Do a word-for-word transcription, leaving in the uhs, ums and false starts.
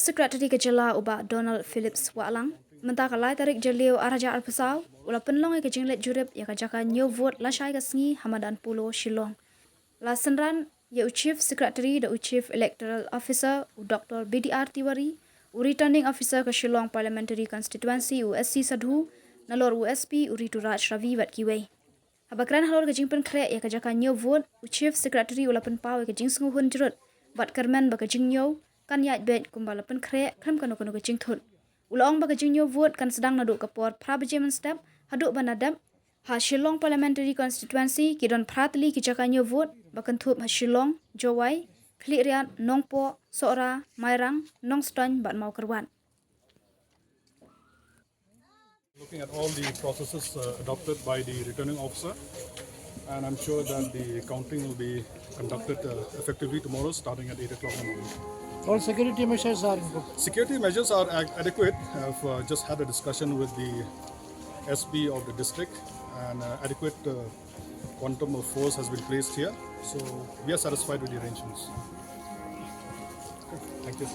Secretary ka jylla u Bah Donald Phillips Wahlang mynta ka lai tarik Jylliew ar hajar arphew saw u la pynlong ïa ka jingleit jurip ïa ka jaka ñiew vote lashai ka sngi ha Madan Polo, Shillong. La synran ïa u Chief Secretary da u Chief Electoral Officer u Doctor B D R Tiwari, u Returning Officer ka Shillong Parliamentary Constituency u S C Sadhu, nalor u S P u Rituraj Ravi bad kiwei. Haba kren halor ka jingpynkhreh ïa ka jaka ñiew vote, u Chief Secretary u la pynpaw ïa ka jingsngewhun jrut bad kyrmen ba ka jingñiew kan ïaid beit kumba la pynkhreh khlem kano kano ka jingthut. U la ong ba ka jingñiew vote kan sdang naduh ka por phra baje mynstep haduh ba na dep. Ha Shillong Parliamentary Constituency ki don phra tylli ki jaka ñiew vote ba kynthup ha Shillong, Jowai, Khliehriat, Nongpoh, Sohra, Mairang, Nongstoiñ bad Mawkyrwat. Looking at all the processes uh, adopted by the returning officer, and I'm sure that the counting will be conducted uh, effectively tomorrow starting at eight o'clock in the morning. All security measures are in place. Security measures are ad- adequate. I've uh, just had a discussion with the S P of the district, and uh, adequate uh, quantum of force has been placed here. So we are satisfied with the arrangements. Thank you.